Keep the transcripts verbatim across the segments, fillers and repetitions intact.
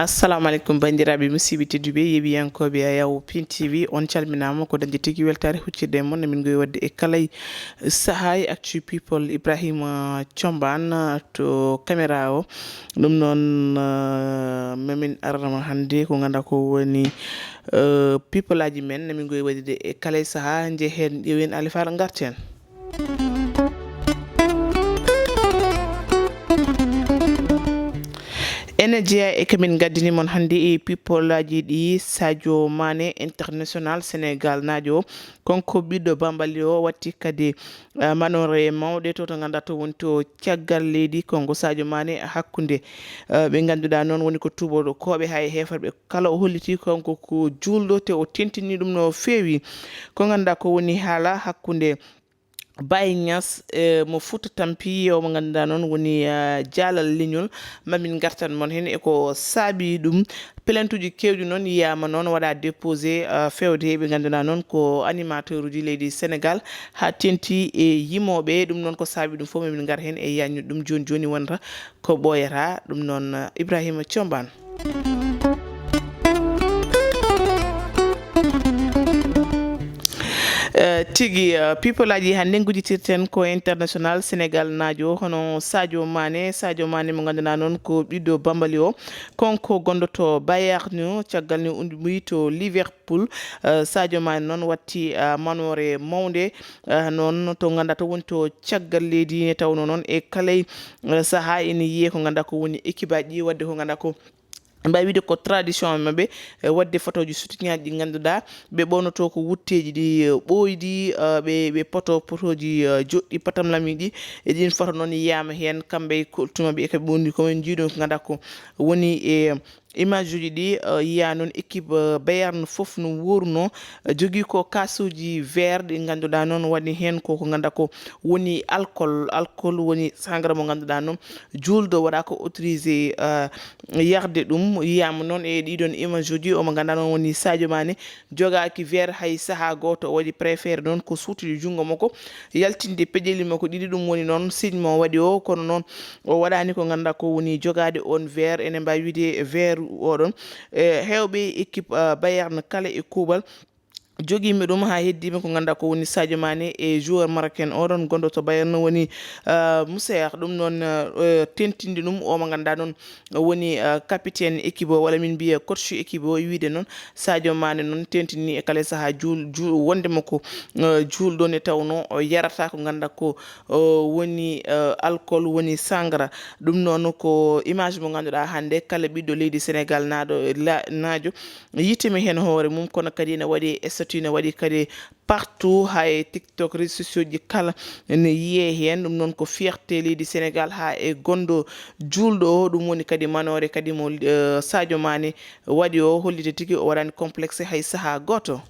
Assalamu aleykum, banndiraaɓe musidɓe tedduɓe, yeeɓiyankooɓe Ayaw Pin T V, on calminaama. Ko dañde tigi weltaare huccirde e mon, emin ngowi waɗde e kala e sahaa e Actu People. Ibrahima Combaan to caméra o. Ɗum noon, eh, mamin arrama hannde ko ngannduɗaa ko woni, eh, people aji men, emin ngowi waɗde e kala e sahaa. Njehen, ƴeewen Alifa, ngarten. Ene jeyaa e ko min ngaddani mon hannde e people aji ɗi. Sadio Mané, international Sénégal naajo, kanko ɓiɗɗo Bambali o, watti kadi, eh, manoore mawɗe to, to ngannduɗaa to woni to caggal leydi. Kanko Sadio Mané hakkunde, eh, ɓe ngannduɗaa noon woni ko tuubotooɓe haa e heeferɓe kala. O holliti kanko ko juulɗo, te o tentini ɗum no feewi. Ko ngannduɗaa ko woni haala hakkunde Baye Niass, eh, mo Fouta Tampi, o mo ngannduɗaa noon woni, eh, jaalal leñol. Mamin ngartan mon heen e ko saabi ɗum. Plaintuuji keewɗi noon yiyaama noon waɗa déposé, eh, fewde e ɓe ngannduɗaa noon ko animateur uji leydi Sénégal, haa tenti e yimooɓe. Ɗum noon ko saabi ɗum fof, mamin ngar heen e yaññude ɗum jooni jooni, wonata ko ɓooyata. Ɗum noon, eh, Ibrahima Combaan. Eh, tigi, eh, people aji hannde ngudditirten ko international Sénégal naajo, hono Sadio Mané. Sadio Mané mo ngannduɗaa noon ko ɓiɗɗo Bambali o, kanko gonɗo to Bayern, caggal nde ummi to Liverpool. Eh, Sadio Mané noon watti, eh, manoore mawnde, eh, noon to ngannduɗaa to woni to caggal leydi, ne tawnoo noon e kala e, eh, sahaa ene yiyee ko ngannduɗaa ko woni équipe aji ɗi, waɗde ko ngannduɗaa ko mbaawi wiyde ko tradition maɓɓe, eh, waɗde fotooji sutuñaaji ɗi ngannduɗaa ɓe ɓownotoo ko wutteeji ɗi, eh, ɓooyɗi, eh, ɓe, ɓe poto, potooji, eh, joɗɗi, patamlamiiɗi. E ɗiin foto noon yiyaama heen, kamɓe e koltu maɓɓe e ko ɓe woni, ko min njiiɗo ko ngannduɗaa ko woni e image uji ɗi, eh, yiyaa noon équipe, eh, Bayern fof no wuurno, eh, jogii ko kaasuuji verre ɗi ngannduɗaa noon woni heen ko, ko ngannduɗaa ko woni alcool. Alcool woni sangara mo ngannduɗaa noon juulɗo waɗaa ko autorisé, eh, yarde ɗum. Yiyaama noon e ɗiɗon image uji, o mo ngannduɗaa noon woni Sadio Mané, jogaaki verre hay sahaa gooto, o waɗi préféré noon ko suutude junngo makko, yaltinde peɗeli makko ɗiɗi. Ɗum woni noon signe mo waɗi o, kono noon o waɗaani ko ngannduɗaa ko woni jogaade oon verre, ene mbaawi wiyde verre oɗon. E heewɓe équipe, ah, Bayern kala e kuuɓal jogiimi ɗum haa heddiimi ko ngannduɗaa ko woni Sadio Mané e joueur marocain oɗon gonɗo to Bayern woni, ah, Muslera. Ɗum noon, ah, tentinde ɗum o mo ngannduɗaa noon woni, ah, capitaine équipe o, walla min mbiya coach équipe o, e wiyde noon Sadio Mané noon tentini e kala sahaa juul-, juul-, wonde makko, ah, juulɗo nde tawnoo o yarata ko ngannduɗaa ko, ah, woni, ah, alcool, woni sangara. Ɗum noon ko image mo ngannduɗaa hannde kala ɓiɗɗo leydi Sénégal naaɗo, la-, naajo, yiɗtimi heen hoore mum, kono kadi ene waɗi e statut, ene waɗi kadi partout, haa e TikTok, réseaux sociaux ji kala ene yiyee heen. Ɗum noon ko fierté leydi Sénégal haa e gonɗo juulɗo o. Ɗum woni kadi manoore kadi mo, eh, Sadio Mané waɗi o, holliti tigi o waɗaani complexe hay sahaa gooto.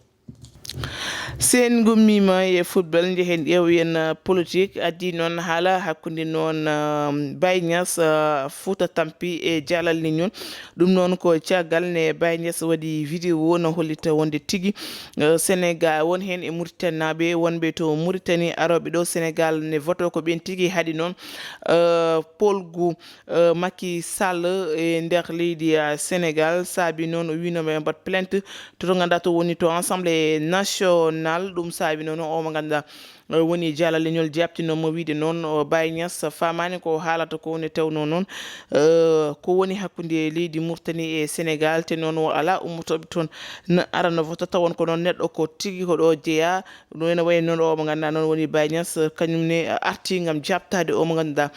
So en ngummiima e football, njehen ƴeewen, uh, politique. Addi noon haala hakkunde noon, uh, Baye Niass, uh, Fouta Tampi e Jaalal Leñol. Ɗum noon ko caggal nde Baye Niass waɗi vidéo no hollita wonde tigi, uh, Sénégal, won heen e Mauritanie naaɓe wonɓe to Mauritanie arooɓe ɗo Sénégal ne voto ko ɓeen tigi haɗi noon, uh, polgu eh, Macky Sall e nder leydi, eh, Sénégal. Saabi noon o wiino ɓe mbaɗ plainte to, to ngannduɗaa to woni to Assemblée nationale. Ɗum saabi noon o mo ngannduɗaa, eh, woni Jaalal Leñol jaabtinooma wiyde noon o Baye Niass faamaani ko haalata ko, nde tawnoo noon, eh, ko woni hakkunde leydi Mauritanie e Sénégal, te noon o alaa ummotooɓe toon na arana voto, tawon ko noon neɗɗo ko tigi ko ɗo jeyaa. Ɗum ene wayi noon o mo ngannduɗaa noon woni Baye Niass, kañum ne arti ngam jaabtaade o mo ngannduɗaa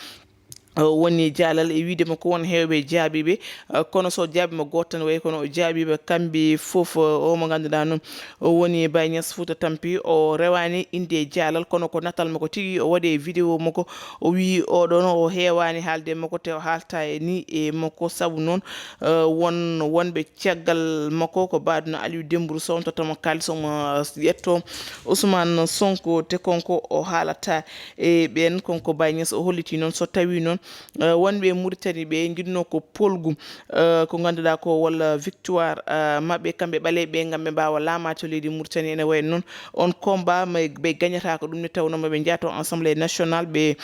o woni Jaalal e wiyde mo ko won heewɓe jaabiiɓe, eh, kono so jaabiima gooto tan, wayi kono o jaabiiɓe kamɓe fof, eh, o mo ngannduɗaa noon o woni Baye Niass Fouta Tampi, o rewaani innde Jaalal, kono ko natal makko tigi o waɗi e vidéo makko, o wiyi oɗon o heewaani haalde e makko, te o haalta e ni e makko, sabu noon, eh, won wonɓe caggal makko ko mbaɗno Aliou Dembourou Sow, tottamo kaalis omo, eh, ƴetto Ousmane Sonko, te konko o haalata e ɓeen, konko Baye Niass o holliti noon so tawi noon Eh, wonɓe Mauritanie ɓe njiɗno ko polgu, eh, ko ngannduɗaa ko walla victoire, eh, maɓɓe kamɓe ɓaleeɓe ngam ɓe mbaawa laamaade to leydi Mauritanie. Ene wayi noon on combat ma ɓe gañata ko ɗum ne tawno maɓe njaato Assemblée nationale ɓe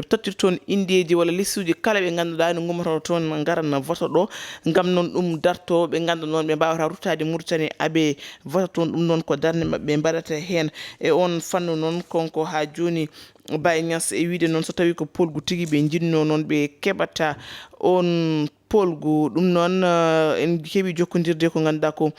tottir toon indeeji walla listuuji kala ɓe ngannduɗaa no ngummotono toon ngaran vote ɗo ngam noon ɗum darto ɓe ngannda noon ɓe mbaawata ruttaade Mauritanie aɓe vote toon ɗum noon ko darnde maɓɓe mbaɗata heen e on fannu noon konko haa jooni Baye Niass e wiide noon so tawi ko polgu tigi ɓe njiɗno noon ɓe keɓata on polgu ɗum noon eh, en keewi jokkondirde ko ngannduɗaa ko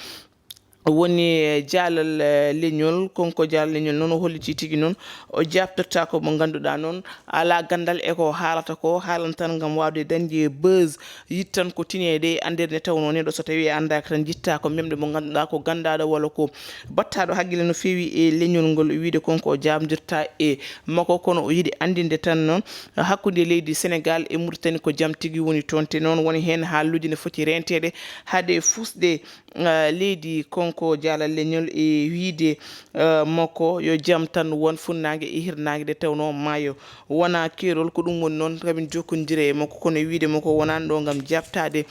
woni eh, jaalal eh, leñol konko jaalal leñol noon o holliti tigi noon o jaabtotaako mo ngannduɗaa noon alaa ganndal e ko haalata ko haalan tan ngam waawde dañde buzz yittan ko tineede e anndeede nde tawnoo neɗɗo so tawii a anndaaka tan njittaa ko memɗe mo ngannduɗaa ko ganndaaɗo walla ko battaaɗo hakkille no feewi e leñol ngol wiide kon ko o jaabdirta e makko kono o yiɗi anndinde tan noon hakkunde leydi Senegaal e Mauritanie ko jam tigi woni toon te noon woni heen haalluuji ne foti reenteede hade fusde eh, leydi konko jaalal leñol e wiide eh, makko yo jam tan won funnaange e hirnaange nde tawnoo maayo wona keerol ko ɗum woni noon kamin jokkondire e makko kono e wiide makko wonaani ɗo ngam jaabtaade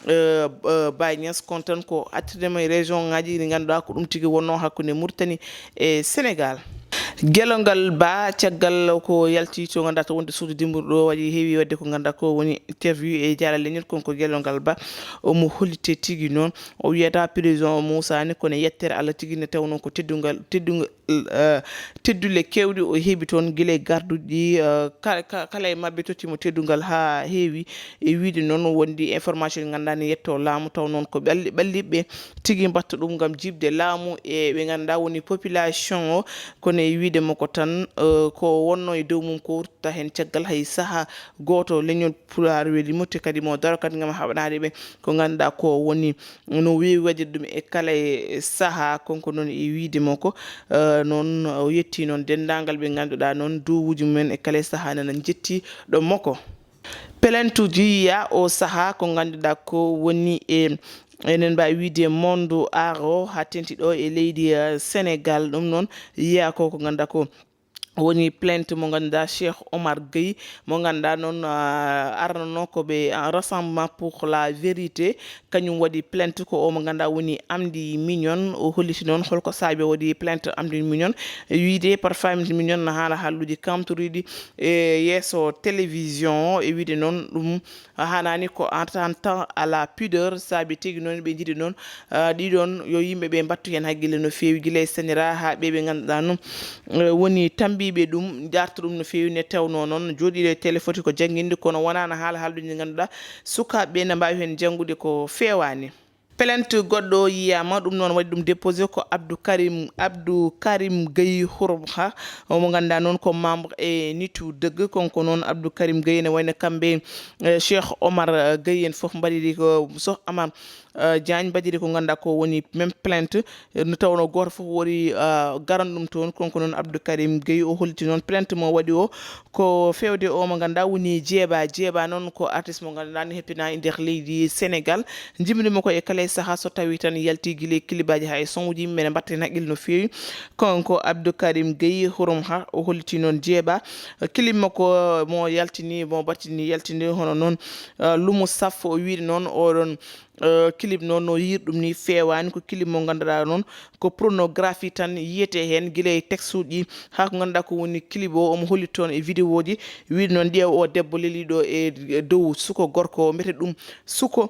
eh, eh, Baye Niass kono tan ko attirde mo e région ngaji ɗi ngannduɗaa ko ɗum tigi wonnoo hakkunde Mauritanie e Senegaal. Gelongal Ba caggal ko yalti to ngannduɗaa to wonde suudu dimburu ɗo waɗi heewi waɗde ko ngannduɗaa ko woni interview e jaalal leñol konko Gelongal Ba omo hollite tigi noon o wiyata prison o muusaani kono yettere Allah tigi nde tawnoo ko teddungal teddungal eh, teddule keewɗe o heɓi toon gila e garduɗi eh, ka- ka- kala e maɓɓe tottiimo teddungal haa heewi e wiide noon wondi information ɗi ngannduɗaa ne yetto laamu taw noon ko ɓalli ɓalliɓe tigi mbatta ɗum ngam jiiɓde laamu e ɓe ngannduɗaa woni population o kono e wiide makko tan eh, ko wonno e dow mum ko wurtata heen caggal hay sahaa gooto leñol Pulaar welii mo te kadi mo daro kadi ngam haɓanaade ɓe ko ngannduɗaa ko woni no weewi waɗirde ɗum e kala e sahaa konko noon e wiide makko eh, noon o yetti noon denndaangal ɓe ngannduɗaa noon duwuuji mumen e kala e sahaa nana njetti ɗo makko. Pelentuji yiya o sahaa ko ngannduɗaa ko woni e enen mbaawi wiide monde art o haa tenti ɗo e leydi eh, Senegaal ɗum noon yiya ko ko ngannduɗaa ko woni plainte mo ngannduɗaa Cheikh Omar Gueye mo ngannduɗaa noon ah, arnano ko ɓe ah, Rassemblement pour la Vérité kañum waɗi plainte ko o mo ngannduɗaa woni Amdi Mignon o holliti noon holko saabi o waɗi plainte Amdi Mignon wiide parfois Amdi Mignon no haala haalluuji kamtoriiɗi e yeeso télévision o e wiide noon ɗum hanaani ko attentat à la pudeur saabi tigi noon ɓe njiɗi noon ah, ɗiɗon yo yimɓe ɓe mbattu heen hakkille no feewi gila e senera haa ɓe ɓe ngannduɗaa noon eh, woni tambiiɓe ɗum njarta ɗum no feewi ne tewno noon jooɗiiɗo e télé foti ko jannginde kono wonaano haala haaldude nde ngannduɗaa sukaaɓe ɓe ne mbaawi heen janngude ko feewaani. Plainte goɗɗo yiyaama ɗum noon waɗi ɗum déposé ko Abdou Karim Abdou Karim Gueye Houroumha omo ngannduɗaa noon ko membre e nitu dëgg konko noon Abdou Karim Gueye ne wayno kamɓe eh, Cheikh Omar eh, Gueye en fof mbaɗiri ko Soh Amar eh, Diagne mbaɗiri ko ngannduɗaa ko woni même plainte eh, no tawno gooto fof wori eh, garan ɗum toon konko noon Abdou Karim Gueye o holliti noon plainte mo waɗi o ko feewde o mo ngannduɗaa woni jeeba jeeba noon ko artiste mo ngannduɗaa ne heppina e nder leydi Sénégal jimri mo ko e kala e sahaa so tawi tan yalti gila e kilibaaji haa e soŋuji yimɓe ne mbatta heen haqqille no feewi kanko Abdou Karim Gueye Houroumha o holliti noon jeeba clip makko mo yaltini mo battini yaltini hono noon eh, lumo saf o wiide noon oɗon eh, clip noon no yiir ɗum ni feewaani ko clip mo ngannduɗaa noon ko pornographie tan yiyete heen gila e texte uji haa ko ngannduɗaa ko woni clip o omo holli toon e vidéo ji wiide noon ƴeew o debbo leliiɗo e e dow suko gorko o mbiyete ɗum suko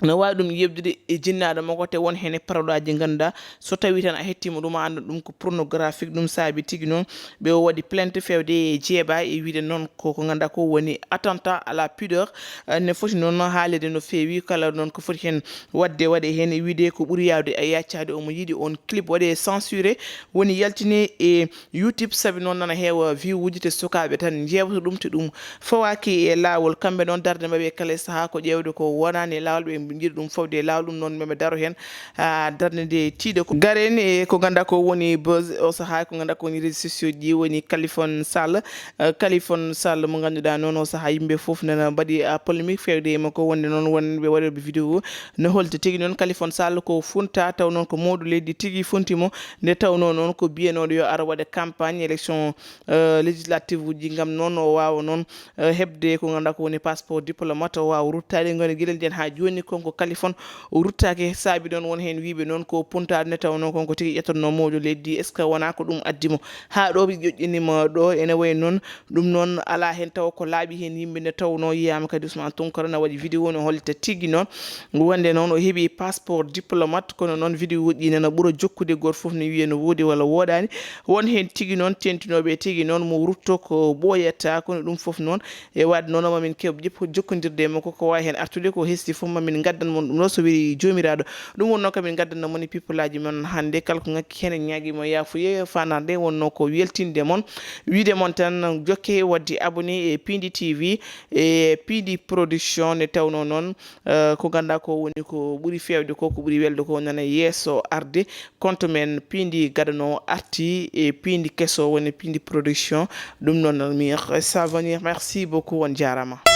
no waawi ɗum yeɓdude e jinnaaɗo makko te won heen e parolaaji ngannduɗaa so tawii tan a hettiima ɗum a annda ɗum ko pornographique ɗum saabi tigi noon ɓe o waɗi plainte feewde e jeeba e wiide noon ko ko ngannduɗaa ko woni attentat à la pudeur eh, ne foti noon haalede no feewi kala noon ko foti heen waɗde waɗe heen e wiide ko ɓuri yaawde e yaccaade omo yiɗi on clip waɗe censuré woni yaltine e YouTube sabi noon nana heewa view uji te sukaaɓe tan njeewta ɗum te ɗum fawaaki e laawol kamɓe noon darde maɓɓe kala e sahaa ko ƴeewde ko wonaani e laawol ɓe Njiɗi ɗum fawde e laawol, ɗum noon meme daro heen haa darnde nde tiiɗa. Ko garen e ko ngannduɗaa ko woni buzz o sahaa, ko ngannduɗaa ko woni réseaux sociaux ji, woni Kalifon Sall. Eh, Kalifon Sall mo ngannduɗaa noon o sahaa yimɓe fof nana mbaɗi, ah, polémique feewde e makko, wonde noon wonɓe waɗooɓe vidéo no holta tigi noon Kalifon Sall ko funta, taw noon ko mawɗo leydi tigi funti mo, nde tawnoo noon ko biyanooɗo yo ar waɗa campagne élection, eh, législative uji, ngam noon o waawa noon, eh, heɓde ko ngannduɗaa ko woni passeport diplomate, o waawa ruttaade. Ngoni gila nden haa jooni, kon ko Kalifon o ruttaaki. Saabi ɗoon won heen wiiɓe noon ko puntaade, nde tawnoo kon ko tigi ƴettotnoo mawɗo leydi. Est ce que wonaa ko ɗum addi mo haa ɗo ɓe ƴoƴƴini mo ɗo? Ene wayi noon ɗum noon alaa heen taw ko laaɓi heen yimɓe, nde tawnoo yiyaama kadi Ousmane Tounkara na waɗi vidéo no hollita tigi noon wonde noon o heɓi passeport diplomate, kono noon vidéo ji nana ɓura jokkude, gooto fof ne wiya no woodi walla wooɗaani. Won heen tigi noon tentinooɓe tigi noon mo rutto ko ɓooyata, kono ɗum fof noon e waɗde noon mamin keɓ jip-, jokkondirde e makko, ko waawi heen artude ko hesti fof mamin ngaddan mon ɗum ɗo so weli Joomiraaɗo. Ɗum wonnoo kamin ngaddanno mon e pippolaaji mon hannde, kala ko ngakki heen en ñaagii mo yaafuye. Fanarde wonnoo ko weltinde mon, wiide mon tan jokke waɗde abonné e Pindi T V e Pindi Production, nde tawnoo noon, eh, ko ngannduɗaa ko woni ko ɓuri feewde ko, ko ɓuri welde ko nana yeeso arde. Compte men Pindi gadano arti e Pindi keso woni Pindi Production. Ɗum noon mi savenir. Merci beaucoup, on jaaraama.